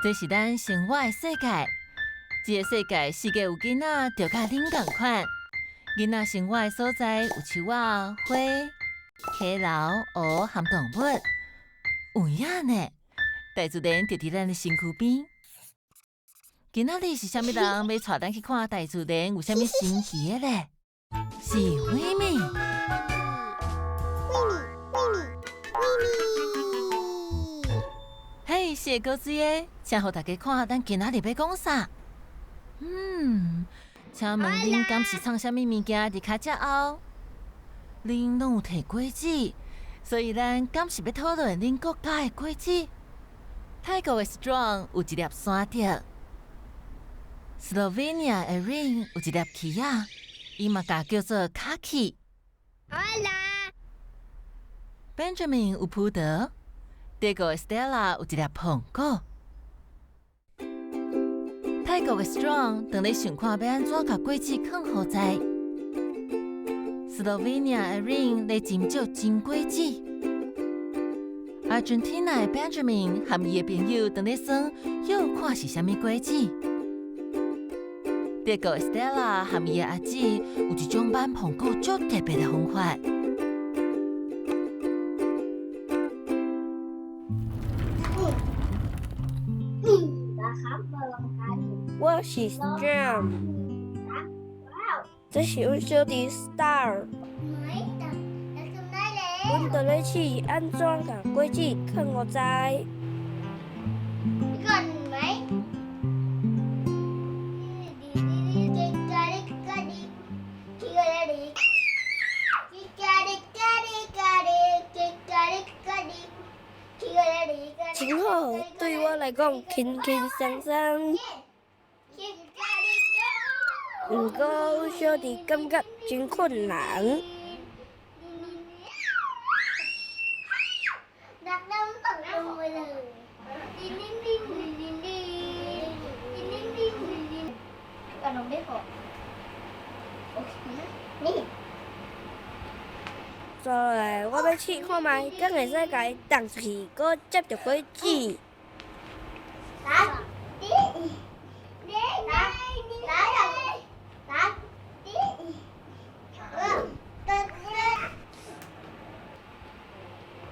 這是咱生活的世界，這个世界四界有囡仔，就佮恁仝款。囡仔生活的所在有樹仔、花、溪流、湖含動物，有影呢。大自然就佇咱的身軀邊。今仔日是啥物人欲帶咱去看大自然有啥物神奇的咧？是維米。維米，維米，維米。嘿，四個高水的，請予大家看，咱今仔日欲講啥？請問恁敢是藏啥物物件佇跤脊後？恁攏有提果子，所以咱敢是欲討論恁國家的果子？泰國的 Strong 有一粒山竹，斯洛維尼亞的 Ring 有一粒柿仔，伊嘛共叫做 Kaki。Benjamin 有葡萄，德國的 Stella 有一粒蘋果。泰國的 Strong 當咧想看欲按怎共果子囥予在，斯洛維尼亞的 Ring 咧斟酌真果子，Argentina 的 Benjamin 和伊的朋友當咧耍，又看是啥物果子。德國的 Stella 和伊的阿姊有一種挽蘋果足特別的方法。我是 Strong，這是阮小弟 Star。阮佇咧試按怎共果子囥予在。真好，對我來講輕輕鬆鬆。毋過阮小弟感覺真困難。接落來，我欲試看覓，敢會使共伊擲出去，閣接著果子。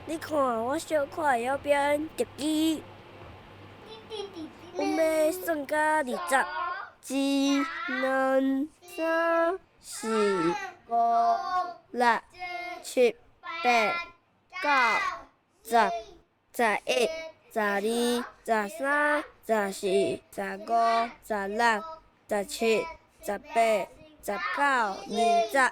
你看，我小可會曉表演特技。阮欲算到20，一、兩、三、四、五、六、七、八、九、十、11、12、13、14、15、16、17、18、19、20。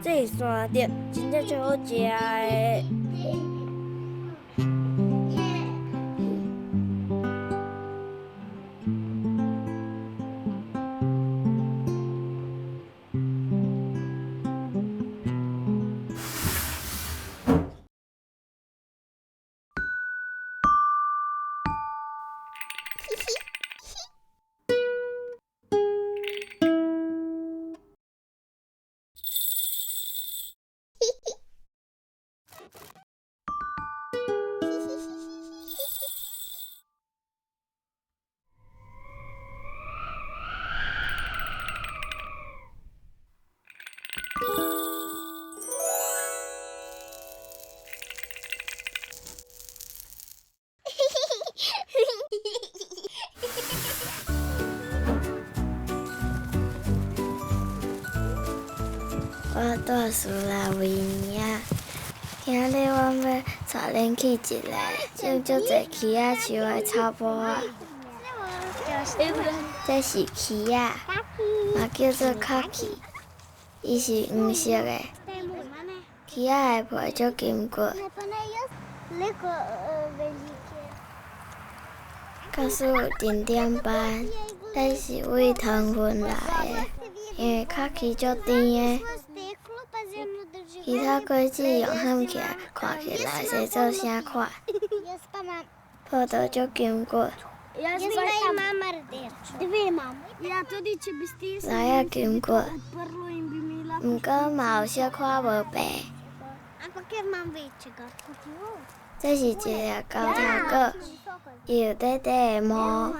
這山竹真正足好食的。我住斯洛維尼亞，今仔日阮欲帶恁去一个種足濟柿仔樹的草埔仔。這是柿仔，嘛叫做 Kaki，伊是黃色的。柿仔的皮足金骨。假使有甜點班，彼是為糖分來的，因為 Kaki 足甜的。其他果子用烘起來，看起來生做啥款？葡萄足金骨，梨仔金骨。毋過嘛有小可無白。這是一粒猴頭果，伊有短短的毛。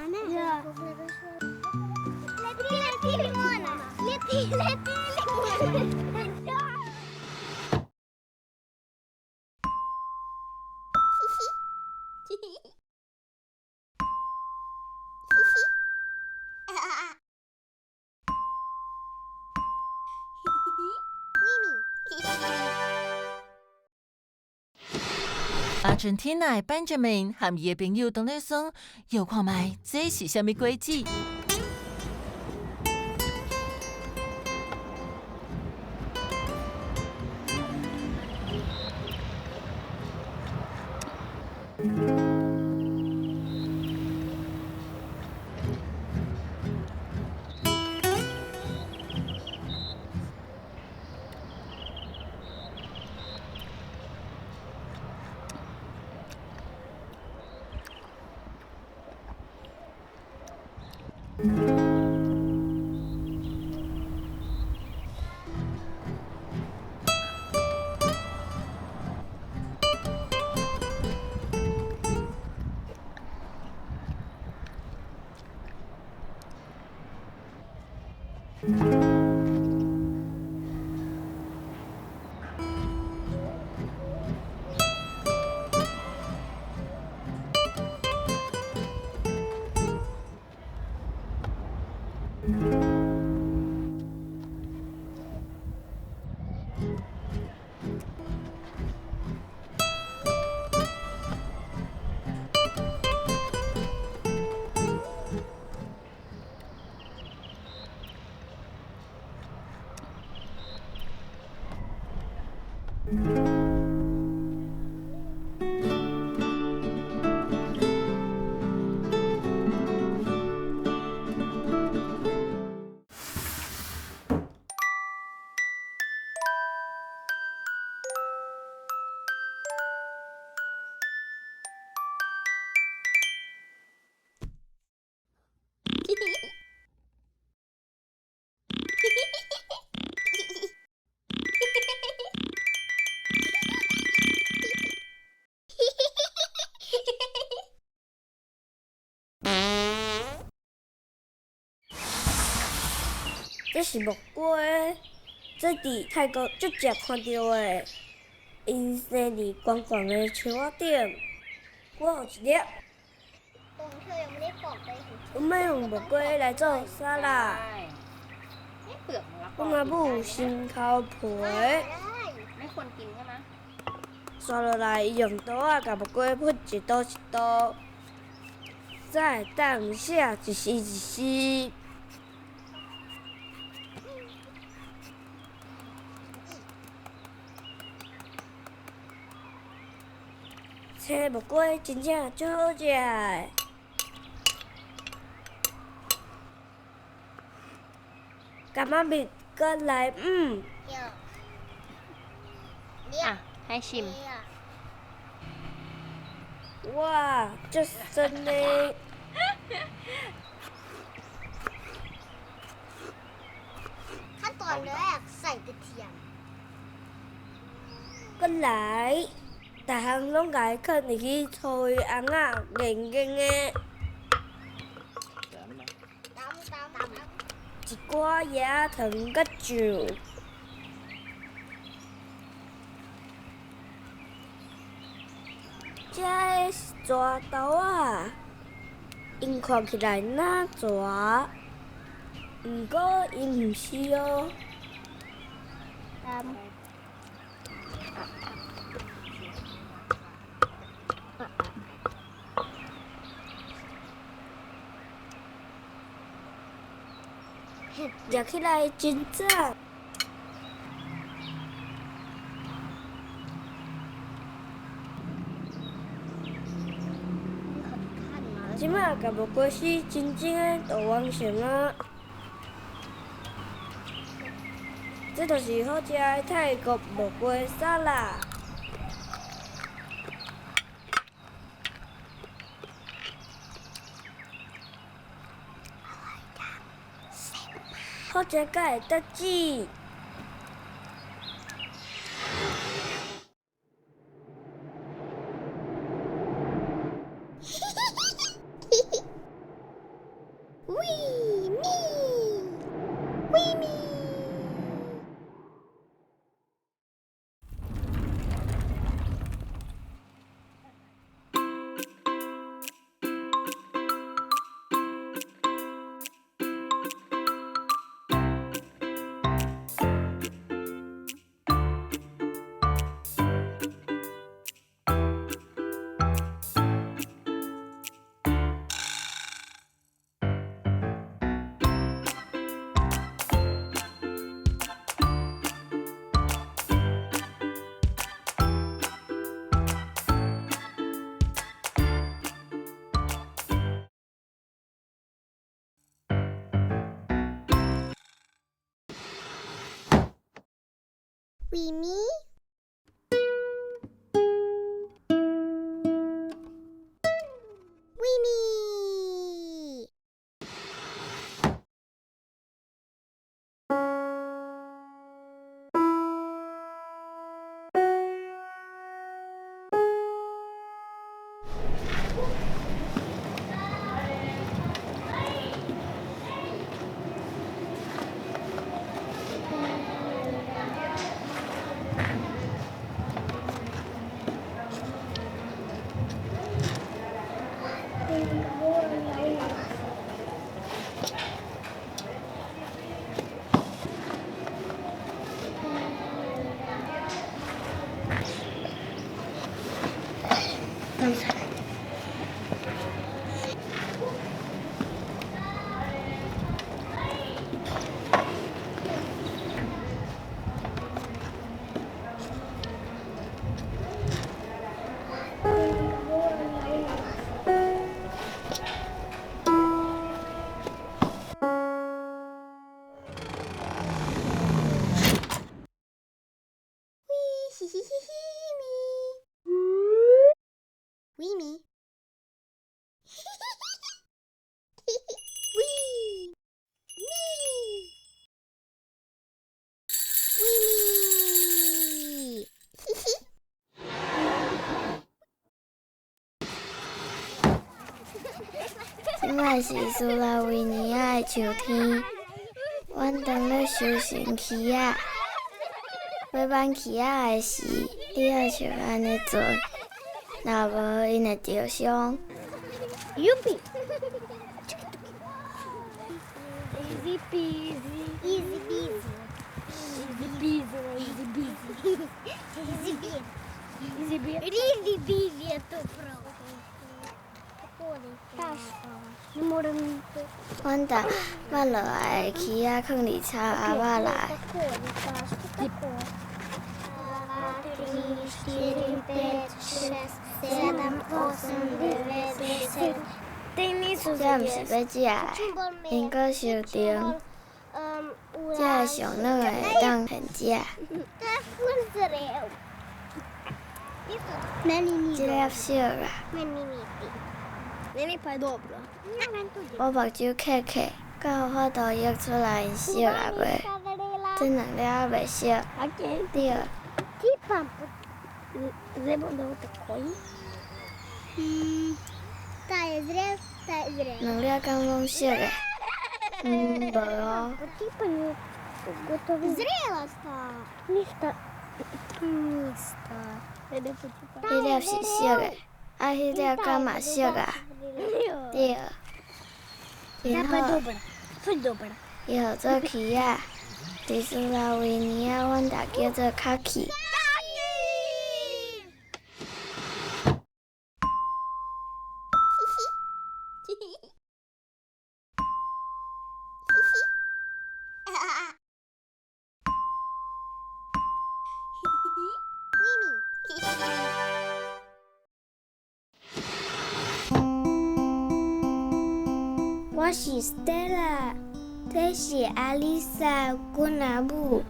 阿根廷的 Benjamin 和伊的朋友當咧說，搖看覓，這是啥物果子？這是木瓜，這佇泰國足濟看著的，𪜶生佇懸懸的樹仔頂。我有一粒。阮欲用木瓜來做沙拉。阮阿母有新剾皮。煞落來，伊用刀仔共木瓜剖一刀一刀，才會當寫一絲一絲。青木瓜真正足好食的。柑仔蜜閣來毋。啊，開心。哇，足酸的。閣來，逐項攏共伊囥入去粗的甕仔，硬硬的。一寡椰仔糖佮醬。這个是蛇豆仔，𪜶看起來若蛇，毋過𪜶毋是哦。食起來真讚。這馬共木瓜絲真正的就完成啊！這就是好食的泰國木瓜沙拉。好食甲會得止。咪，咪咪。咪咪。咪咪。嘻嘻嘻嘻咪，咪咪，嘻嘻嘻嘻，咪咪，咪咪，嘻嘻。这摆是斯洛维尼亚的秋天，阮当咧收成柿仔。欲挽柿仔的时，你爱像按呢做，若无𪜶会著伤。 Yupi! Easy peasy. Easy peasy. Easy peasy. Easy peasy. Easy peasy. Easy peasy. Really peasy 阮逐挽落来的柿仔囥佇草阿肉内。这毋是欲食的，𪜶阁收甜，这个上软的会当现食。这粒俗啊！我目睭瞌瞌，敢有法度约出来𪜶熟抑未？这两粒犹袂熟。对。两粒敢拢熟的？无哦。彼粒是熟的，啊，彼粒敢嘛熟啊？对。真好。伊号做柿仔，伫斯洛维尼亚，阮逐叫做卡奇。我是 Stella，这是阿丽莎，阮阿母。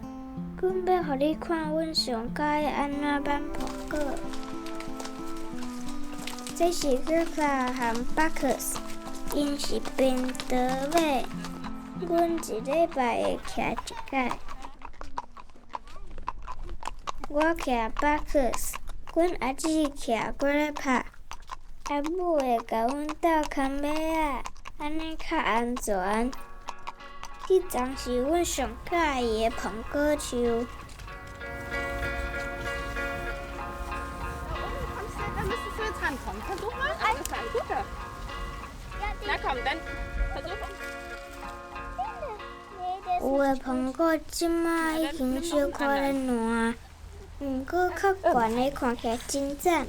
阮欲予你看，阮上喜欢按怎挽葡果。这是 Gerpa 和巴克斯，𪜶是贫道马。阮一礼拜会骑一摆。我骑巴克斯，阮阿姊骑格勒帕。阿母会共阮斗牵马仔。按呢較安全。彼叢是阮上佮意的蘋果樹。有的蘋果這馬已經小可咧爛，毋過較懸的看起來真讚。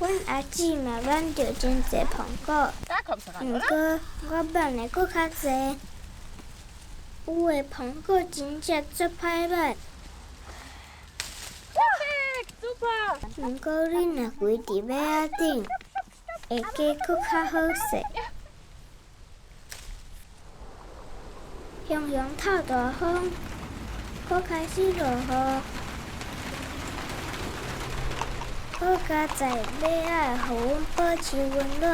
阮阿姊嘛挽著真濟蘋果，毋過我挽的閣較濟。有的蘋果真正足歹挽。毋過你若跪佇尾仔頂，會加閣較好勢。雄雄透大風，閣開始落雨。好佳哉，尾仔予阮保持溫暖。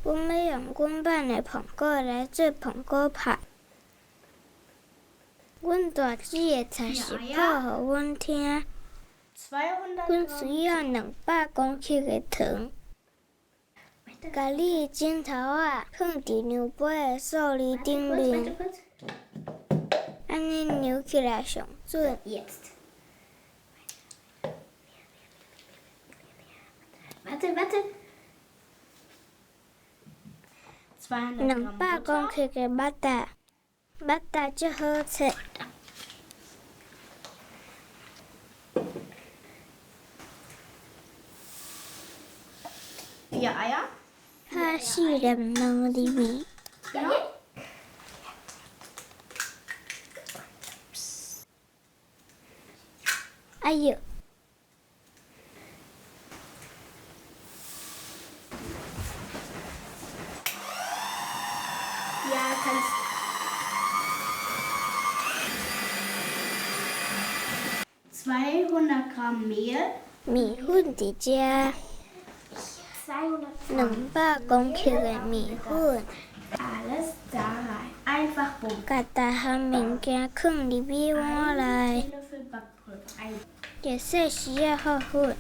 阮欲用阮挽的蘋果來做蘋果派。阮大姊會查食譜予阮聽。阮需要200公克的糖。共你的枕頭仔囥佇量杯的數字頂面，按呢量起來上準。200公克的肉蛋，肉蛋足好切。敲4粒卵入去。哎喲！麵粉佇遮，200公克的麵粉，共逐項物件囥入去碗內，熱細匙仔發粉。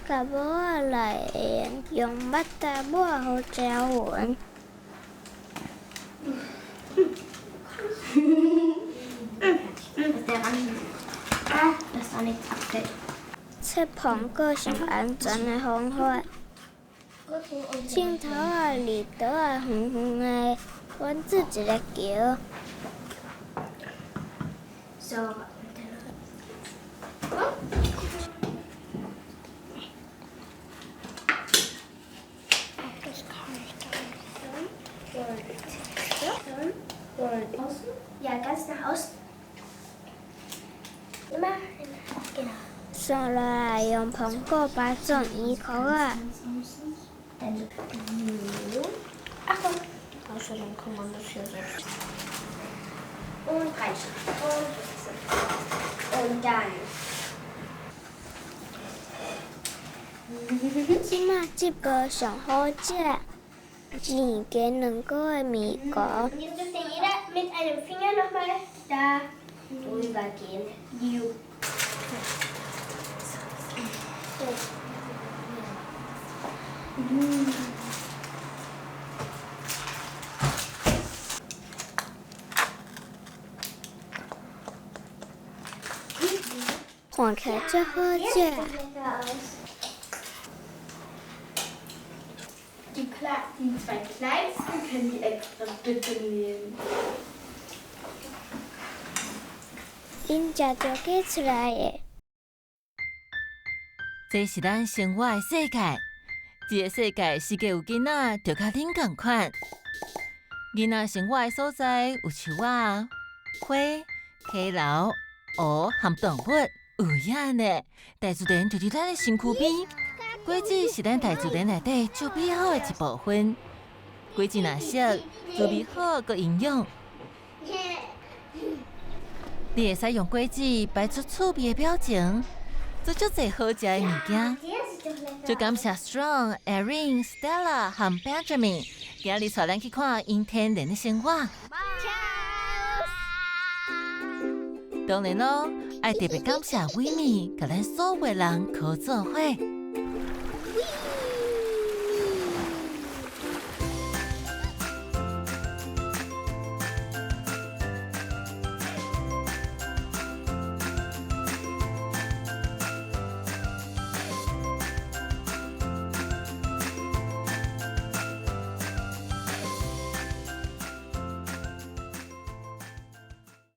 共模仔內的鹽用肉蛋抹予誠勻。切蘋果上安全的方法，枕頭仔離桌仔遠遠的，阮做一个橋。刷落來用蘋果包裝圓箍仔。這馬這步上好食，煎雞卵糕的麵糊。看起來足好食。𪜶食著計出來的。這是咱生活的世界，這個世界四界有囡仔，就佮恁仝款。囡仔生活的所在有樹仔、花、溪流、湖和動物，有影呢。大自然就佇咱的身軀邊，果子是咱大自然內底最美好的一部分。果子若熟，滋味好，閣營養。你會使用果子擺出趣味的表情，做足濟好食的物件。就感謝 Strong、Erin、Stella 和 Benjamin，今日帶咱去看𪜶天然的生活。當然囉，愛特別感謝維米，共咱所有人靠做伙。